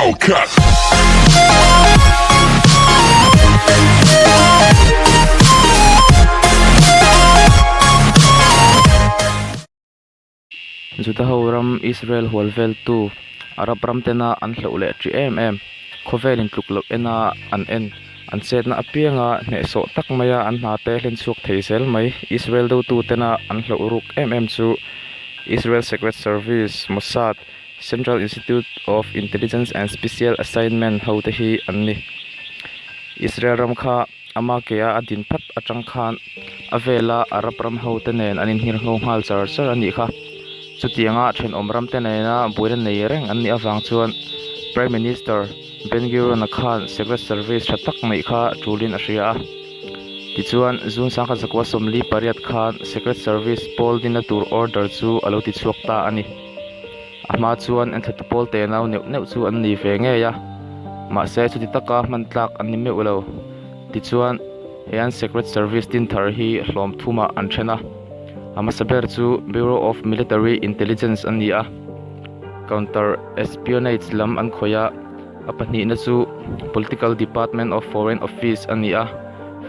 Hellcat. Juda ho ram Israel hual veltu Arab ram tena an hloh leh ṭih em em. Khawvel in tluk loh ena an en an chetna apianga hnehsawh tak maia an hna te hlen chhuak thei zel mai. Israel dotu tena an hloh ruk em em chu Israel Secret Service, Mossad, Central Institute of Intelligence and Special Assignment ho te hi an ni. Israel ram kha ama ke a a din phat atang khan a vela Arab ram ho te nen an inhmir ngho nghal char char a nih kha. Chutianga thenawm ram te nena buaina nei reng an nih avang chuan Prime Minister Ben Gurion-a khan Secret Service tha tak neih kha tulin a hria a. Tichuan, June sangkhat zakua 48 khan Secret Service pawl dinna tur order chu a lo ti chhuak ta a ni. A hma chuan enthlatu pawl te nau neuh neuh chu an ni ve ngei a, mahse chuti taka hman tlak an ni meuh lo. Tichuan, he an Secret Service din thar hi hlawm thumah an then a. A hmasa ber chu Bureau of Military Intelligence a ni a, Counter Espionage lam an khawih a, a pahnihna chu Political Department of Foreign Office a ni a,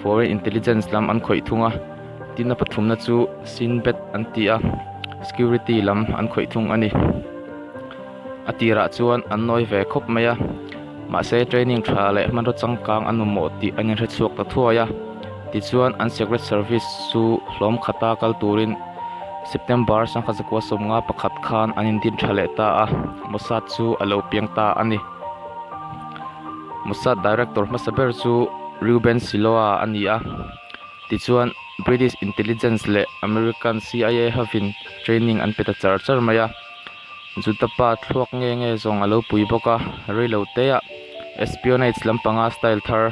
Foreign Intelligence lam an khawih thung a. Tin a pathumna chu Shin Bet an ti a, security lam an khawih thung a ni. A tirah chuan an nawi ve khawp mai a, mahse training tha leh hmanraw changkang an mamawh tih an inhre chhuak ta thuai a. Tichuan an secret service chu hlawm khata kal turin September 1951 khan an indin tha leh ta a, Mossad chu a lo piang ta a ni. Mossad director hmasa ber chu Reuben Siloa a ni a. Tichuan, British Intelligence leh American CIA hovin training an pe ta char char mai a. Juda pa thluak nge nge zawng a lo pui bawk a, reilo teah espionage lampanga style thar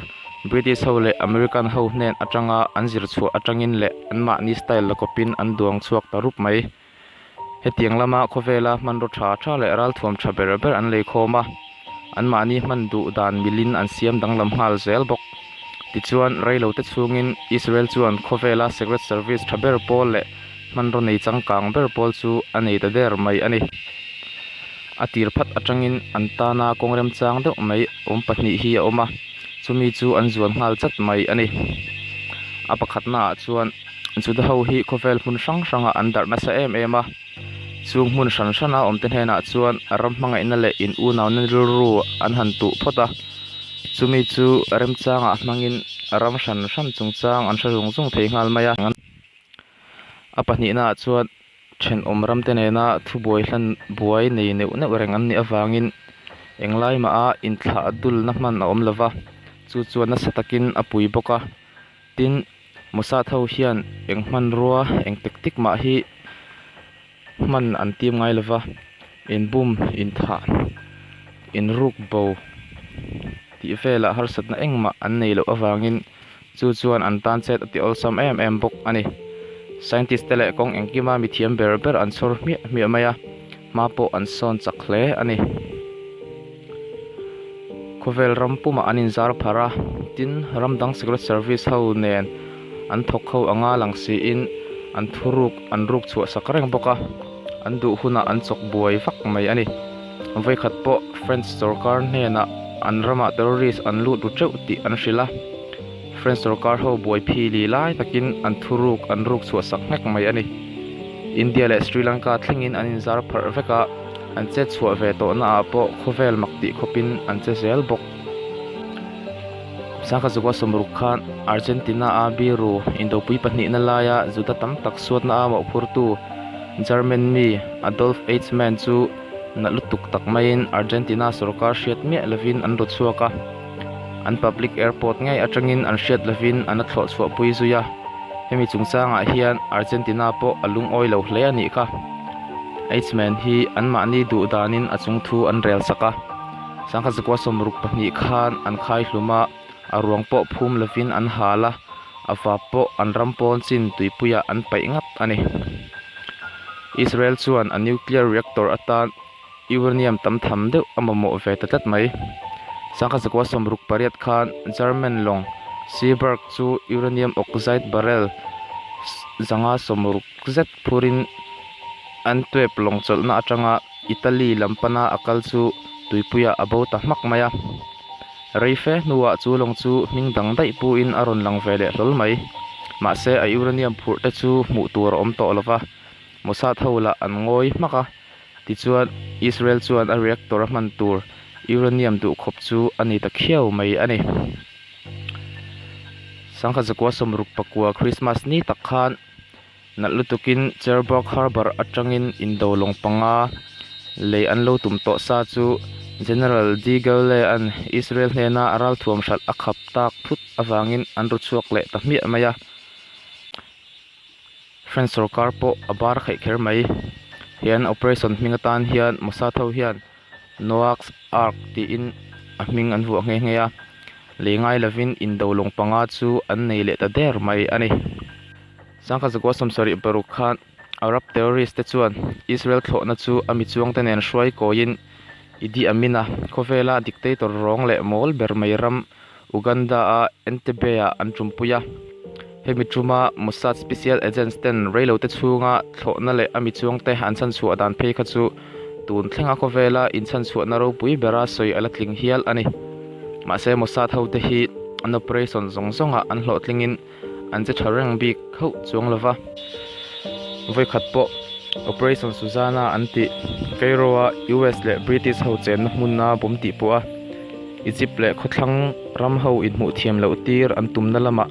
British ho leh American ho hnen atanga an zir chhuah atangin leh anmahni style la kawpin an duang chhuak ta rup mai. Hetiang lama khawvela hmanraw tha tha leh ralthuam tha ber ber an lei khawm a, anmahni hman duh dan milin an siam danglam nghal zel bawk. Tichuan, reilote chhungin Israel chuan khawvela Secret Service tha ber pawl leh hmanraw nei changkang ber pawl chu a nei ta der mai a ni. A tir phat atangin an tana kawng remchang deuh mai awm pahnih hi a awm a, chumi chu an zuan nghal chat mai a ni. A pakhatnaah chuan. Juda ho hi khawvel hmun hrang hrangah an darh nasa em em a, chung hmun hran hrana awmte hnenah chuan ram hmangaihna leh in unauna rilru an han tuh phawt a, chumi chu remchangah hmangin ram hran hran chungchang an hre zung zung thei nghal mai a. A pahnihnaah chuan thenawm ramte nena thubuai hlan buai nei neuh neuh reng an nih avangin englai maha inthlah dulna hman a awm lova, chu chuan nasa takin a pui bawk a, tin, Mossad ho hian eng hmanrua eng tek tik mah hi hman an tim ngai lova, inbum, inthah, inruk bo tih velah harsatna engmah an nei loh avangin chu chuan an tan chet a ti awlsam em em bawk a ni. Scientist te leh kawng engkima mithiam ber ber an chhawr hmiah hmiah mai a, hma pawh an sawn chak hle a ni. Khawvel ram pumah an inzar phar a, tin ram dang secret service ho nen an thawk ho anga lang siin an thuruk an ruk chhuah sak reng bawk a, an duh hunah an chawk buai vak mai a ni. Vawikhat pawh French sorkar hnenah an ramah terrorist an lut ru teuh tih an hrilh a, French sorkar ho buai phili lai takin an thuruk an ruk chhuah sak nghek mai a ni. India leh Sri Lanka thlengin an inzar pharh vek a. An che chhuah ve tawhna ah pawh khawvel mak tih khawpin an che zel bawk. Sangha Zukua sawmruk khan Argentina a biru indopui pahnihna laia Juda tam tak suatna a mawhphurtu German mi Adolf Eichmann chu na lutuk tak maiin Argentina sorkar hriat miah lovin an raw chhuak a, an public airport ngei atangin an hriat lovin an a thlawh chhuahpui zui a. Hemi chungchangah hian Argentina pawh a lungawi lo hle a nih kha. Eichmann hi anmahni duh danin a chung thu an rel sak a, sangha zakua 62 khan an khai hlum a, a ruang pawh phum lovin an hal a, a vap pawh an ram pawn chin tuipuiah an paih ngat a ni. Israel chuan a nuclear reactor atan uranium tam tham deuh a mamawh ve ta tlat mai. Sangha zakua 68 khan German lawng Seaberg chu uranium oxide barrel 160 zet phurin Antwerp lawng chawlhna atanga Italy lam pana a kal chu Tuipuiah a bo ta hmak mai a. Rei fe hnuah chu lawng chu hming dang daih puin a rawn lang ve leh hlawl mai. Mahse a uranium phurh te chu hmuh tur a awm tawh lo va, Mossad ho lah an ngawi hmak a. Tichuan Israel chuan a reactor a hman tur uranium duhkhawp chu a ni ta khiau mai a ni. Sangha zakua sawmruk pakua Christmas ni tak khan Nalh lutukin Cherbourg Harbour atangin indo lawng panga lei an lo tum tawh sa chu General de Gaulle-a'n Israel hnena a ralthuam hralh a khap tak thut avangin an ru chhuak leh ta hmiah mai a. French sorkar pawh a bar khaih kher mai. He an operation hming atan hian Mossad ho hian Noah's Ark tiin a hming an vuah nghe nghe a, lei ngai lovin indo lawng panga chu an nei leh ta der mai a ni. Sangha zakua sawmsarih paruk khan Arab terrorist te chuan Israel thlawhna chu a mi chuangte nen hruai kawiin Idi Amin-a khawvela dictator rawng leh mawl ber mai ram Uganda-a Entebbe-ah an ṭumpui a. Hemi ṭuma Mossad special agents ten reilote chhunga thlawhna leh a mi chuangte an chhanchhuah dan phei kha chu tun thlenga khawvela inchhanchhuahna ropui bera sawi a la tling hial a ni. Mahse Mossad hote hi an operation zawng zawngah an hlawhtlingin an che tha reng bik hauh chuang lo va. Vawikhat pawh Operation Suzana an tih Cairo-a US leh British ho chenna hmuna bawm tih pawh a Egypt leh khawthlang ram ho inhmuh thiam loh tir an tumna lamah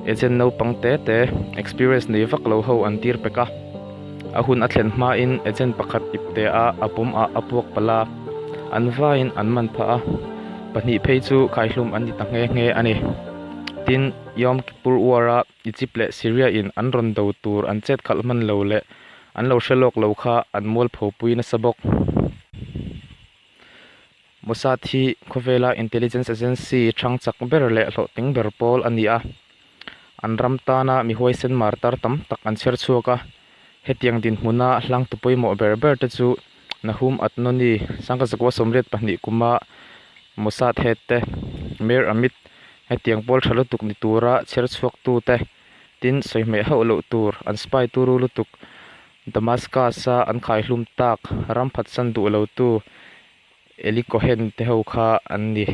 agent naupang te te experience nei vak lo ho an tir pek a. A hun a thlen hmain agent pakhat ipte a a bawm ah a puak palh a, an vaiin an man phah a, pahnih phei chu khaihlum an ni ta nghe nghe a ni. Tin, Yom Kippur War-a Egypt leh Syria-in an rawn do tur an chet khalh hman lo leh an lo hre lawk lo kha an mualphopui nasa bawk. Mossad hi khawvela intelligence agency thang chak ber leh hlawhtling ber pawl a ni a, an ram tana mi huaisen martar tam tak an chher chhuak a. Hetiang dinhmuna hlangtu pawimawh ber ber te chu Nahum Adnoni, Sangha Zakua 82 kuma Mossad head te, Meir Amit, hetiang pawl tha lutuk ni tura chher chhuaktu te, tin sawihmeh hauh loh tur an spy turu lutuk Damascus-a an khaihlum tak ram phatsan duh lotu Eli Cohen te ho kha an ni.